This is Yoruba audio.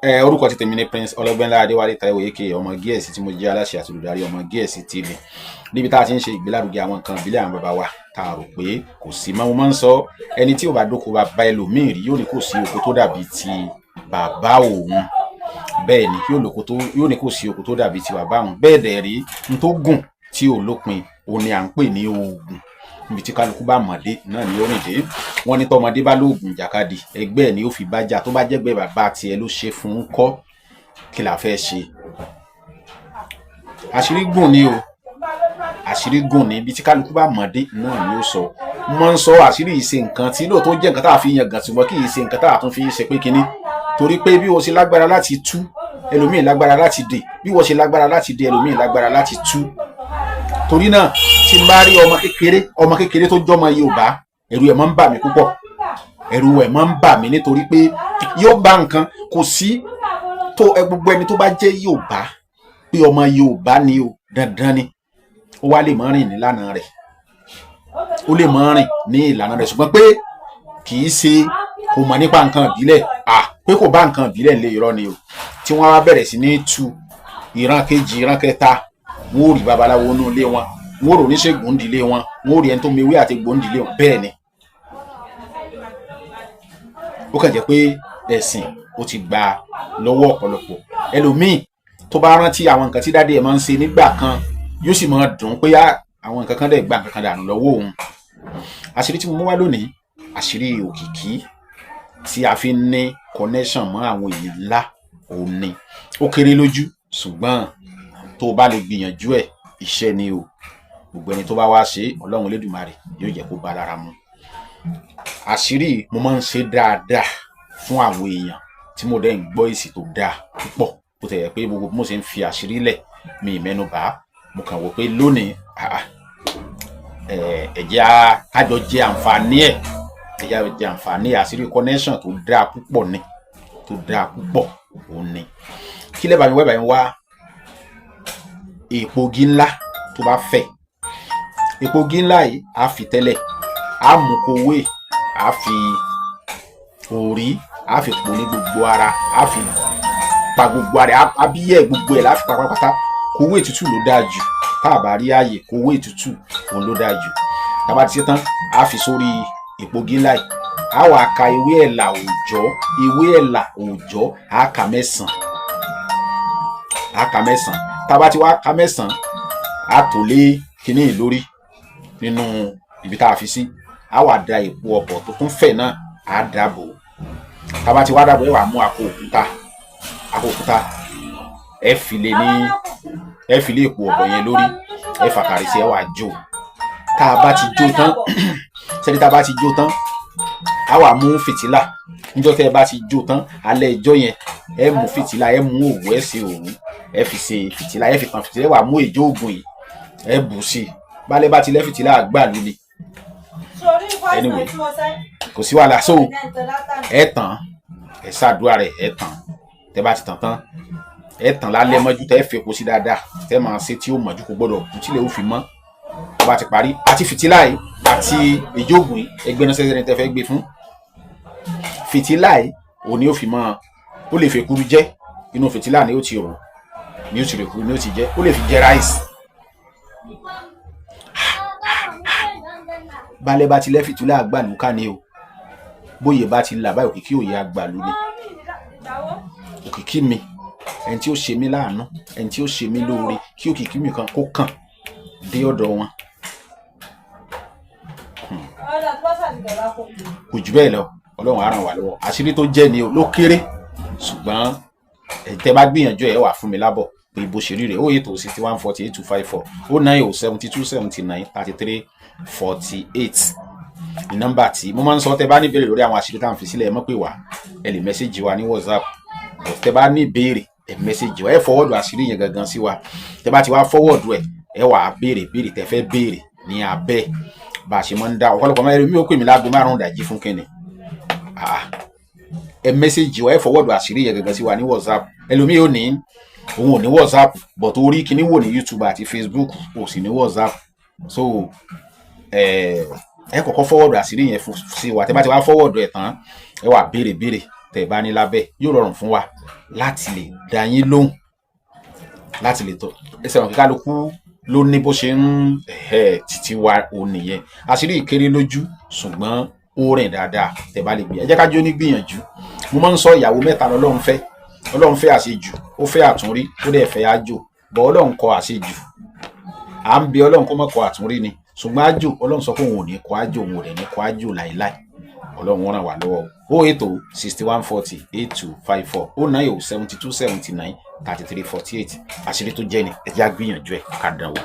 Ẹ orúkọ ti tèmi ní Prince Ọlọ́gbẹ́nlá Adéwálé Táíwò aka Ọmọ Gíẹ̀sì, tí mo jẹ́ aláṣẹ àti olùdarí Ọmọ Gíẹ̀sì TV, níbi tá a ti ń ṣe ìgbélárugẹ àwọn nǹkan ìbílẹ̀ àwọn bàbá wa tá a rò pé kò sí mọ́. Mo máa ń sọ, ẹni tí ò bá dóko bàbá ẹlòmíì rí yóò ní kò sí oko tó dàbí ti bàbá òun. Bẹ́ẹ̀ ni, yóò lóko tó yóò ní kò sí oko tó dàbí ti bàbá òun. Bẹ́ẹ̀ dẹ̀ rí, n tó gùn tí ò lópin òun ni à ń pè ní oògùn. Níbi tí kálukú bá mọ̀dé náà ni ó rìn dé. Wọ́n ní tọmọdé bá lóògùn jàkadì, ẹgbẹ́ ẹ̀ ni ó fi bá jà. Tó bá jẹ́gbẹ́ bàbá tiẹ̀ ló ṣe fún un kọ́, kí la fẹ́ ṣe? Àṣírí gùn ni o, àṣírí gùn ni. Ibi tí kálukú bá mọ̀dé náà ni ó sọ. Mọ́ ń sọ àṣírí yìí ṣe nǹkan tí lóòótọ́ jẹ́ nǹkan tá a fi yan gàn, ṣùgbọ́n kì í ṣe nǹkan tá a tún fi ṣe pé kínní, torí pé bí o ṣe lágbára láti tú, ẹlòmíì lágbára láti dè. Bí wọ́n ṣe lágbára láti dè, ẹlòmíì lágbára láti tú. Torí náà, tí n bá rí ọmọ kékeré, ọmọ kékeré tó jọmọ Yorùbá, ẹ̀rù ẹ̀ máa ń bà mí púpọ̀. Ẹ̀rù ẹ̀ máa ń bà mí nítorí pé yóò bá nǹkan kò sí tó ẹ. Gbogbo ẹni tó bá jẹ́ Yorùbá, pé ọmọ Yorùbá ni o, dandan ni ó wá lè má rìn nílànà rẹ̀, ó lè má rìn ní ìlànà rẹ̀, ṣùgbọ́n pé kì í ṣe kò mọ̀ nípa nǹkan ìbílẹ̀, à pé kò bá nǹkan ìbílẹ̀ lé, irọ́ ni o. Tí wọ́n bá bẹ̀rẹ̀ sí ní tu ìran kejì, ìran kẹta, wọn ò rí babaláwo nínú ilé wọn, wọn ò rí oníṣègùn ìdílé wọn, wọn ò rí ẹni tó mewé àti egbò ìdílé wọn. Bẹ́ẹ̀ ni, ó kàn jẹ́ pé ẹ̀sìn ó ti gba lọ́wọ́ ọ̀pọ̀lọpọ̀. Ẹlòmíì tó bá rántí àwọn nǹkan tí daddy ẹ̀ máa ń ṣe nígbà kan, yóò sì máa dùn pé àwọn nǹkan kan dẹ̀ gba nǹkan kan dànù lọ́wọ́ òun. Àṣírí tí mo mú wá lónìí, àṣírí òkìkí tí a fi ń ní connection mọ́ àwọn èèyàn ńlá òun ni. Ó kéré lójú, ṣùgbọ́n tó o bá lè gbìyànjú ẹ̀, iṣẹ́ ni o. Gbogbo ẹni tó bá wá ṣe, Ọlọ́run Elédùmarè yóò jẹ́ kó bá lára mu. Àṣírí mo máa ń ṣe dáadáa fún àwọn èèyàn tí mo dẹ̀ ń gbọ́ èsì tó dáa púpọ̀. Bó ti yẹ pé gbogbo bí mo ṣe ń fi àṣírí lẹ̀, mi ì mẹ́nu bà á. Mo kàn wò pé lónìí, ẹ jẹ́ á jọ jẹ àǹfààní ẹ̀, ẹ jẹ́ á jẹ àǹfààní àṣírí connection tó dáa púpọ̀ ni, tó dáa púpọ̀ òun ni. Kí lẹ́bàá mi wá bàá mi wá èpo igi ńlá tó bá fẹ̀. Èpo igi ńlá yìí, á fi tẹ́lẹ̀, á mú kówé, á fi òrí, á fi pò ní gbogbo ara, á fi pa gbogbo ara, abíyẹ̀ gbogbo ẹ̀ láfi pa pátápátá. Kówé tútù ló dáa jù. Tá a bá rí ààyè, kówé tútù òun ló dáa jù. Tá a bá ti ṣe tán, á fi sórí èpo igi ńlá yìí, á wà ka ewé ẹ̀là òòjọ́, ewé ẹ̀là òòjọ́, á ka 9, á ka 9. Tá a bá ti wá ka 9, á tò lé kinní yìí lórí nínú ibi tá a fi sí. Á wà da èpo ọ̀bọ̀ tó tún fẹ̀ náà, á dàbò. Tá a bá ti wá dàbò, ẹ wà mú akọ òkúta, akọ òkúta, ẹ fi lé ní, ẹ fi lé èpo ọ̀bọ̀ yẹn lórí, ẹ fàkàrí sí, ẹ wà jó. Tá a bá ti jó tán sẹ́ni, tá a bá ti jó tán, á wà mú fìtílà. Níjọ́ tẹ́ ẹ bá ti jó tán, alẹ́ ìjọ́ yẹn, ẹ mú fìtílà, ẹ mú òwú, ẹ ṣe òwú, ẹ fi ṣe fìtílà, ẹ fi tan fìtílà. Ẹ wà mú èjò ògùn yìí, ẹ bù sí i. Balẹ̀ bá ti lẹ́ fìtílà àgbàlú ni. Anyway, kò sí wàhálà. So ẹ tàn, ẹ ṣàdúrà rẹ, ẹ tàn. Tẹ́ bá ti tàn tán, ẹ tàn lálẹ́ mọ́jú, tẹ́ fepo sí dáadáa, tẹ́ máa ṣe tí ó mọ́jú, kò gbọ́dọ̀ kú tílẹ̀ ó fi mọ́. Tó bá ti parí, àti fìtílà yìí àti èjò ògùn yìí, ẹgbẹ́ náà sẹ́sẹ́ ni tẹ́ fẹ́ gbé fún. Fìtílà yìí òun ni ó fi máa, ó lè fi èkuru jẹ́. Inú fìtílà ni ó ti rò, ni ó ti rò kuru, ni ó ti jẹ́. Ó lè fi jẹ rice. Balẹ̀ bá ti lẹ́ fìtílà àgbàlú ká ni o. Bóyè bá ti là báyìí, òkìkí òye àgbàlú ni. Òkìkí mi, ẹni tí ó ṣe mí láàánú, ẹni tí ó ṣe mí lóore, kí òkìkí mi kan kó kàn dé ọ̀dọ̀ wọn. Kò jù bẹ́ẹ̀ lọ. Ọlọ́run á ràn wá lọ́wọ́. Àṣírí tó jẹ́ ni o, ló kéré, ṣùgbọ́n tẹ́ bá gbìyànjú, ẹ̀ wà fún mi lábọ̀ pé bó ṣe rí rẹ̀. 08061408254, 09072793348 ní nọ́mbà tí mo máa ń sọ. Tẹ́ bá ní ìbéèrè lórí àwọn àṣírí tá à ń fi sílẹ̀, ẹ mọ̀ pé wá, ẹ lè message wa ní WhatsApp. Tẹ́ bá ní ìbéèrè, ẹ message wa, ẹ forward àṣírí yẹn gangan sí wa. Tẹ́ bá ti wá forward ẹ, ẹ wà á béèrè béèrè tẹ́ fẹ́ béèrè ní abẹ́ bá a ṣe máa ń dá. Ọ̀pọ̀lọpọ̀ máa ń mi ò pè mí láago 5 ìdájí fún kínni. Ẹ message wa, ẹ forward àṣírí yẹn gangan sí wa ní WhatsApp. Ẹlòmíì ò ní, òun ò ní WhatsApp, but orí kíní wò ní YouTube àti Facebook, kò sì ní WhatsApp. So ẹ kọ́kọ́ forward àṣírí yẹn sí wa. Tẹ́ bá ti wá forward ẹ̀ tán, ẹ wà béèrè béèrè Tẹ́ bá ní lábẹ́, yóò rọrùn fún wa láti lè dá yín lóhùn, láti lè tọ́ ẹsẹ̀ wọn. Kíkálukú ló ní bó ṣe ń títí wa òun nìyẹn. Àṣírí ìkéré lójú, ṣùgbọ́n ó rìn dáadáa. Tẹ́ bá lè gbìyànjú, ẹ jẹ́ ká jó ní gbìyànjú. Mo máa ń sọ, ìyàwó mẹ́ta lọ́lọ́run fẹ́. Ọlọ́run fẹ́ àṣejù, ó fẹ́ àtúnrí, ó dẹ̀ fẹ́ àjò bọ̀. Ọlọ́run kọ àṣejù, à ń bẹ Ọlọ́run kó má kọ àtúnrí ni, ṣùgbọ́n àjò, Ọlọ́run sọ pé òun ò ní kọ àjò, òun ò dẹ̀ ní kọ àjò láìláì. Ọlọ́run ràn wá lọ́wọ́ o. 08061408254, 09072793348. Àṣírí tó jẹ́ ni, ẹ jẹ́ á gbìyànjú ẹ̀ ká dán wò.